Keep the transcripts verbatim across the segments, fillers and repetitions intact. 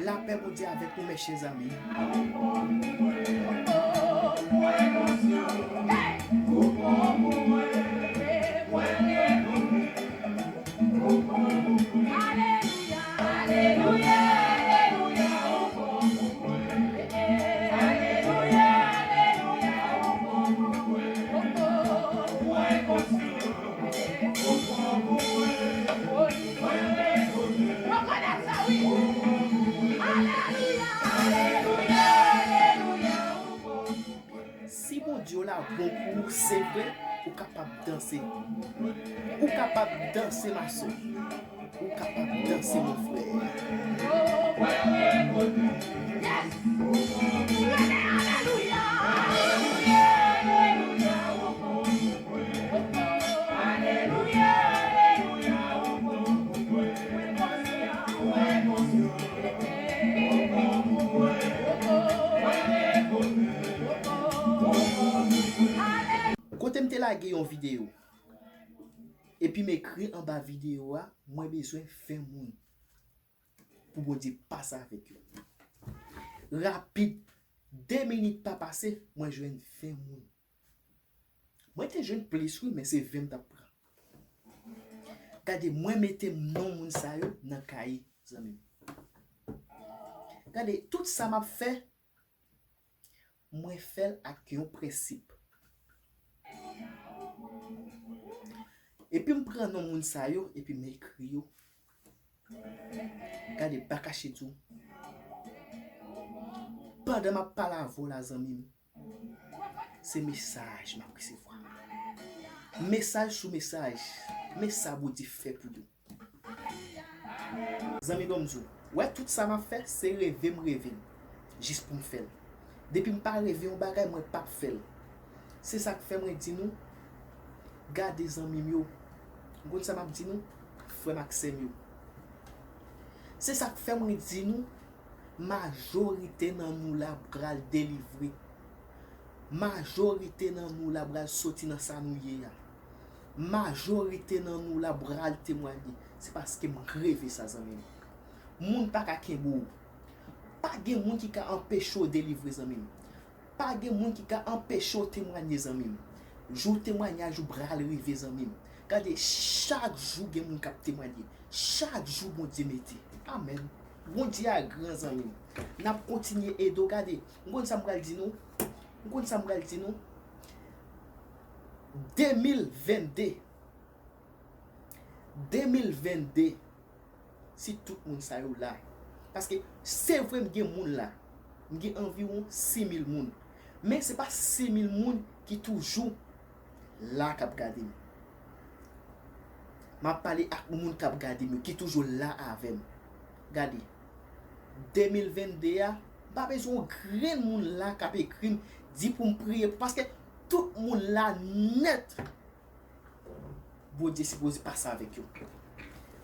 Lapè Bondye avèk nou, mes chers amis. Si Bondye w la bon pou ou, se vre, ou kapab danse. Ou kapab danse, ma sè. Ou kapab danse, mon frè. Kote m te lage yon videyo, epi m ekri anba videyo a, mwen bezwen ven moun pou Bondye pase avèk yo. Rapid, de minit pa pase, mwen jwenn ven moun. Mwen te jwenn plis, wi, men se ven m t ap pran. Gade, mwen mete non moun sa yo nan kaye, zanmi m. Gade, tout sa m ap fè, mwen fè l ak yon prensip. Epi m pran non moun sa yo, epi m ekri yo. Gade, m pa kache di w. Pandan m ap pale avè w la, zanmi m, se mesaj m ap resevwa. Mesaj sou mesaj. Men sa Bondye fè pou nou. Zanmi, ban m di w, wè, tout sa m ap fè, se reve m reve l, jis pou m fè l. Depi m pa reve yon bagay, mwen p ap fè l. Se sa k fè mwen di nou, gade zanmi m yo. Ou konn sa m ap di nou, frè m ak sè m yo. Se sa k fè mwen di nou, majorite nan nou la pral delivre. Majorite nan nou la pral soti nan sa nou ye a. Majorite nan nou la pral temwanye. Se paske m reve sa, zanmi m. Moun pa ka kenbe w. Pa gen moun ki ka anpeche w delivre, zanmi m. Pa gen moun ki ka anpeche w temwanye, zanmi m. Jou temwanyaj ou pral rive, zanmi m. Gade, chak jou gen moun k ap temwanye. Chak jou Bondye mete. Amèn. Bondye a gran, zanmi m. N ap kontinye ede w. Gade, ou konn sa m pral di nou? Ou konn sa m pral di nou? De mil venn de. De mil venn de. Si tout moun sa yo la. Paske se vre m gen moun la. M gen anviwon sis mil moun. Men se pa sis mil moun ki toujou la k ap gade m. M ap pale ak moun k ap gade m yo, ki toujou la avè m. Gade, de mil venn de a, m pa bezwen yon grenn moun la k ap ekri m, di pou m priye, paske tout moun la nèt, Bondye sipoze pase avèk yo.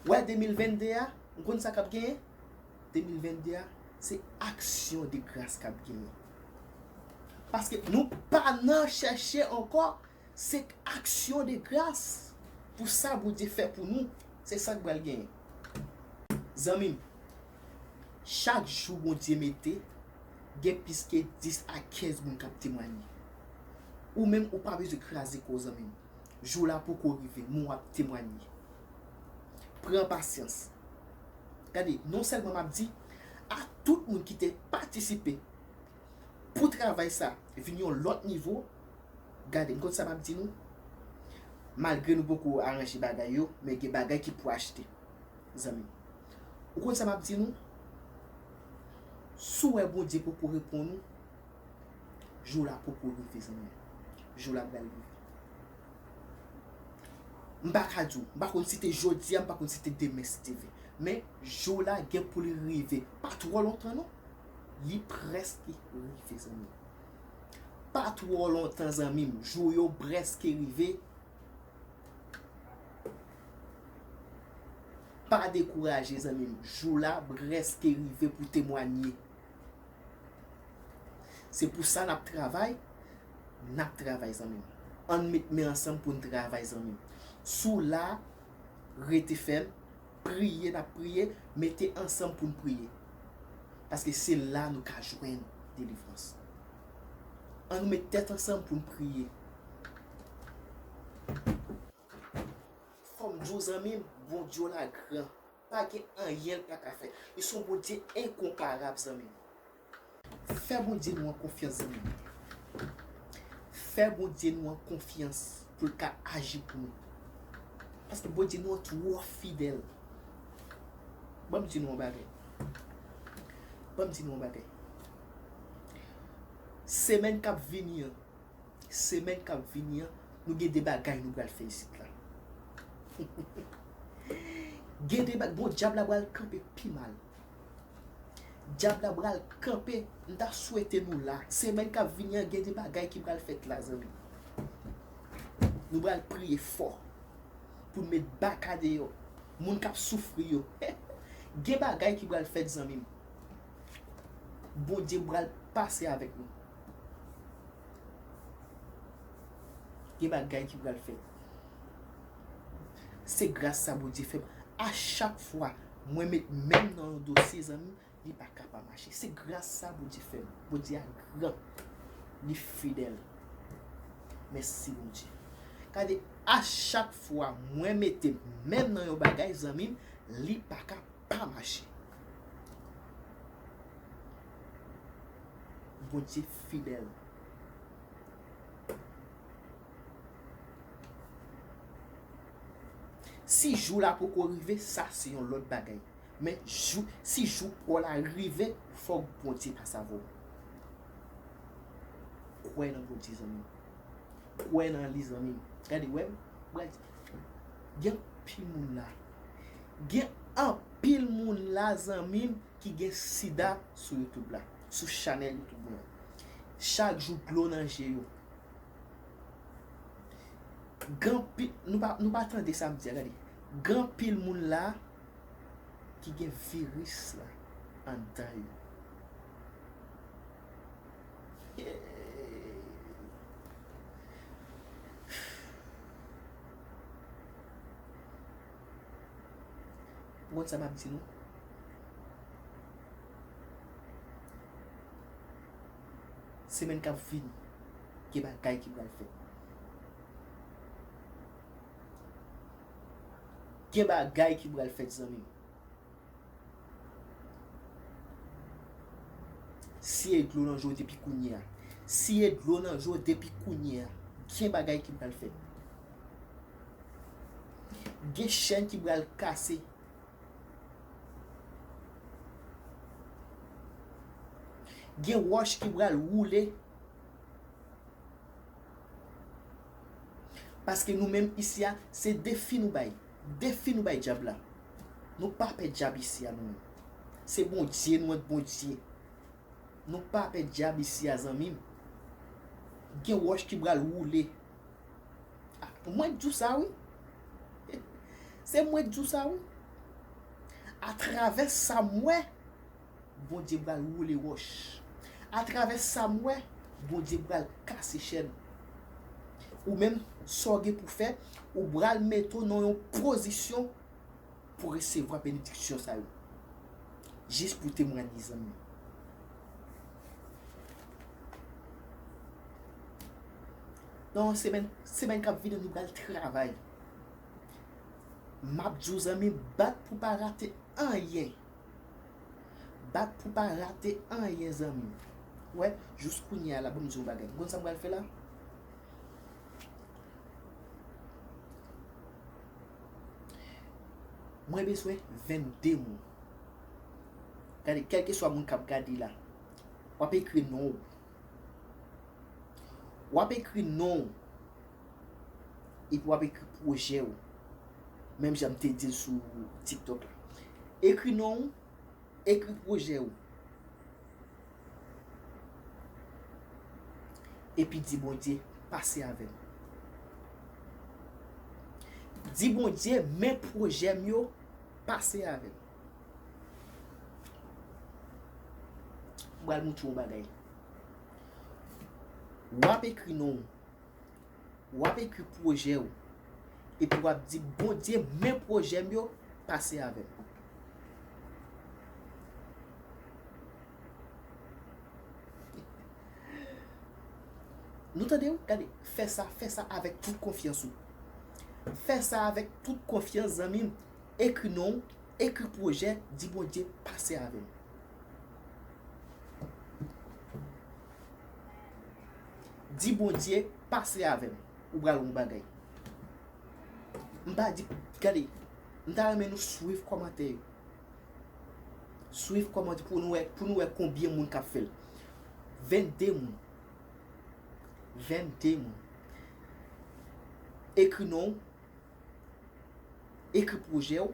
Wè, de mil venn de a, ou konn sa k ap genyen? De mil venn de a, se aksyon de gras k ap genyen. Paske nou pa nan chèche ankò, se aksyon de gras pou sa Bondye fè pou nou. Se sa k pral genyen. Zanmi m, chak jou Bondye mete, gen plis ke dis a kenz moun k ap temwanye. Ou menm, ou pa bezwen kraze kò w, zanmi m. Jou la poko rive, men w ap temwanye. Pran pasyans. Gade, non sèlman m ap di a tout moun ki te patisipe pou travay sa vin yon lòt nivo, gade, m konn sa m ap di nou. Malgre nou poko aranje bagay yo, men gen bagay ki pou achte, zanmi m. Ou konn sa m ap di nou? Si w wè Bondye poko reponn ou, jou la poko rive, zanmi m. Jou la pral rive. M pa ka di w, m pa konn si te jodi a, m pa konn si te demen, si te ven. Men jou la gen pou li rive. Pa twò lontan, non. Li prèske rive, zanmi m. Pa twò lontan, zanmi m. Jou yo prèske rive. Pa dekouraje, zanmi m. Jou la prèske rive pou temwanye. Se pou sa n ap travay, n ap travay, zanmi m. Ann met men ansanm pou n travay, zanmi m. Si w la, rete fèm, priye, n ap priye, mete ansanm pou n priye. Paske se la nou ka jwenn delivrans. Ann nou met tèt ansanm pou n priye. Fò m di w, zanmi m, Bondye w la gran. Pa gen anyen l pa ka fè. Li se yon Bondye enkonparab, zanmi m. Fè Bondye nou an konfyans, zanmi m. Fè Bondye nou an konfyans pou l ka aji pou nou. Paske Bondye nou an twò fidèl. Ban m di nou yon bagay. Ban m di nou yon bagay. Semèn k ap vini an, semèn k ap vini an, nou gen de bagay nou pral fè isit la. Gen de bagay, bon, dyab la pral kanpe pi mal. Dyab la pral kanpe, m ta swete nou la. Semèn k ap vini an, gen de bagay ki pral fèt la, zanmi. Nou pral priye fò pou n met baka deyò. Moun k ap soufri yo. Gen bagay ki pral fèt, zanmi m. Bondye pral pase avèk nou. Gen bagay ki pral fèt. Se gras sa Bondye fè m. A chak fwa mwen met men m nan yon dosye, zanmi, li pa ka pa mache. Se gras sa Bondye fè m. Bondye a gran. Li fidèl. Mèsi, Bondye. Gade, a chak fwa mwen mete men m nan yon bagay, zanmi m, li pa ka pa mache. Bondye fidèl. Si jou la poko rive, sa se yon lòt bagay. Men jou, si jou pa w la rive, fòk Bondye pase avè w. Kwè nan Bondye, zanmi m. Kwè nan li, zanmi m. Gade, wè, m pral di, gen anpil moun la. Gen anpil moun la, zanmi m, ki gen sida sou YouTube la, sou chanèl YouTube mwen an. Chak jou dlo nan je yo. Gen anpil, nou pa, nou pa tande sa m di a, gade. Gen anpil moun la ki gen viris la anndan yo. Ou konn sa m ap di nou? Semèn k ap vini, gen bagay ki pral fèt. Gen bagay ki pral fèt, zanmi m. Siye dlo nan je w depi kounye a. Siye dlo nan je w depi kounye a. Gen bagay ki pral fèt. Gen chèn ki pral kase. Gen wòch ki pral woule. Paske nou menm isi a, se defi nou bay. Defi nou bay dyab la. Nou pa pè dyab isi a, nou menm. Se Bondye nou, ant Bondye. Nou pa pè dyab isi a, zanmi m. Gen wòch ki pral woule. A, mwen k di w sa, wi. Se mwen k di w sa, wi. Atravè sa m wè, Bondye pral woule wòch. Atravè sa m wè, Bondye pral kase chèn. Ou menm, sa w gen pou fè, ou pral mete w nan yon pozisyon pou resevwa benediksyon sa yo. Jis pou temwanye, zanmi. Nan semèn, semèn k ap vini, nou pral travay. M ap di w, zanmi, bat pou pa rate anyen. Bat pou pa rate anyen, zanmi. Wè, jis kounye a la, ban m di w yon bagay. Ou konn sa m pral fè la? Mwen bezwen vennde moun. Gade, kèlkeswa moun k ap gade la, w ap ekri non w. W ap ekri non w. Epi w ap ekri pwojè w. Menm jan m te di l sou TikTok la. Ekri non w, ekri pwojè w. Epi di Bondye, pase avè m. Di Bondye, men pwojè m yo, pase avè m. M pral montre w yon bagay. W ap ekri non w. W ap ekri pwojè w. Epi w ap di, Bondye, men pwojè m yo, pase avè m. Nou tande w? Gade, fè sa, fè sa avèk tout konfyans ou. Fè sa avèk tout konfyans, zanmi m. Ekri non w, ekri pwojè, di Bondye, pase avè m. Di Bondye, pase avè m. Ou pral wè yon bagay. M pa di, gade, m ta renmen nou swiv kòmantè yo. Swiv kòmantè pou nou wè, pou nou wè konbyen moun k ap fè l. Vennde moun. Vennde moun. Ekri non w. Ekri pwojè w,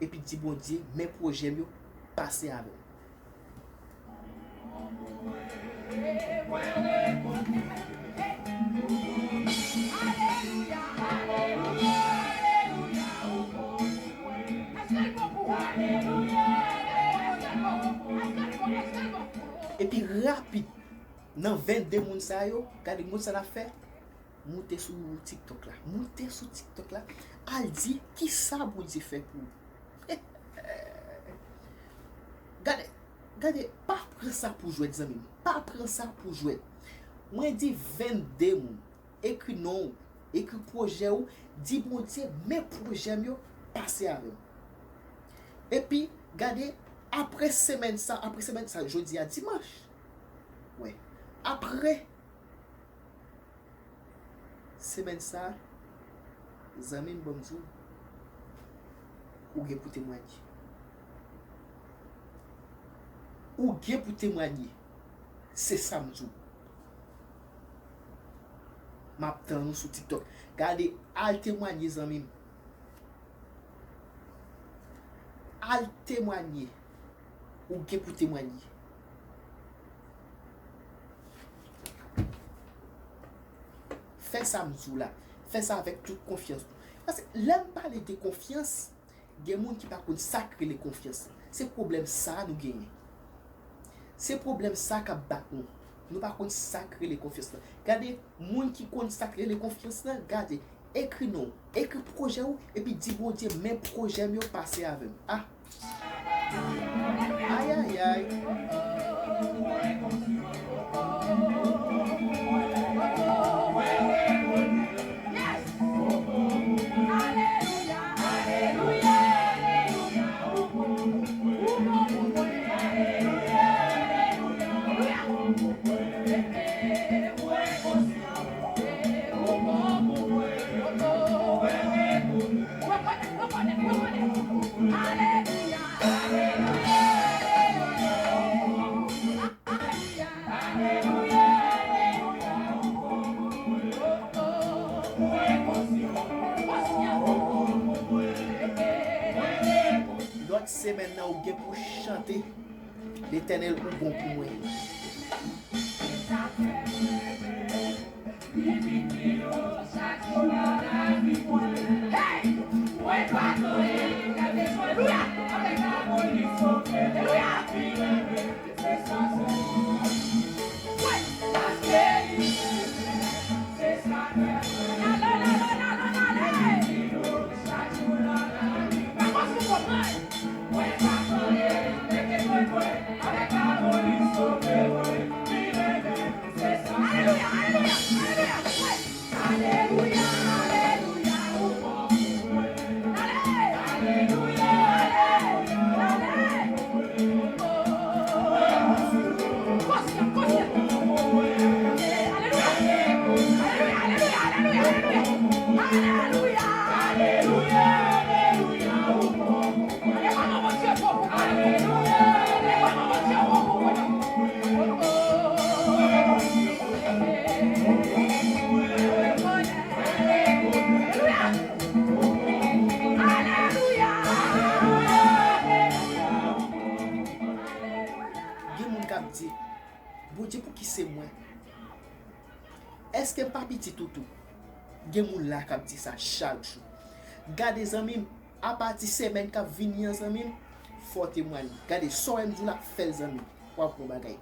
epi di Bondye, men pwojè m yo, pase avè m. Epi rapid, nan vennde moun sa yo, gade moun sa n ap fè. Moute sou TikTok la. Moute sou TikTok la. Al di kisa Bondye fè pou ou. Gade, gade, pa pran sa pou jwèt, zanmi m. Pa pran sa pou jwèt. Mwen di vennde moun. Ekri non w. Ekri pwojè w. Di Bondye, men pwojè m yo, pase avè m. Epi, gade, apre semèn sa, apre semèn sa, jodi a dimanch. Wè. Apre semèn sa, zanmi m, ban m di w, ou gen pou temwanye. Ou gen pou temwanye. Se sa m di w. M ap tann ou sou TikTok. Gade, al temwanye, zanmi m. Al temwanye. Ou gen pou temwanye. Fè sa m di w la. Fè sa avèk tout konfyans. Paske lè m pale de konfyans, gen moun ki pa konn sa k rele konfyans. Se pwoblèm sa a nou genyen. Se pwoblèm sa k ap bat nou. Nou pa konn sa k rele konfyans lan. Gade, moun ki konn sa k rele konfyans lan, gade, ekri non w, ekri pwojè w, epi di Bondye, men pwojè m yo, pase avè m. Ah! Ayayay! Lòt semèn nan, ou gen pou chante, Letènèl, ou bon pou mwen. Èske m pa pitit ou tou? Gen moun la k ap di sa chak jou. Gade, zanmi m, apati semèn k ap vini an, zanmi m, fò w temwanye. Gade, sa w wè m di w la, fè l, zanmi m. W ap wè yon bagay.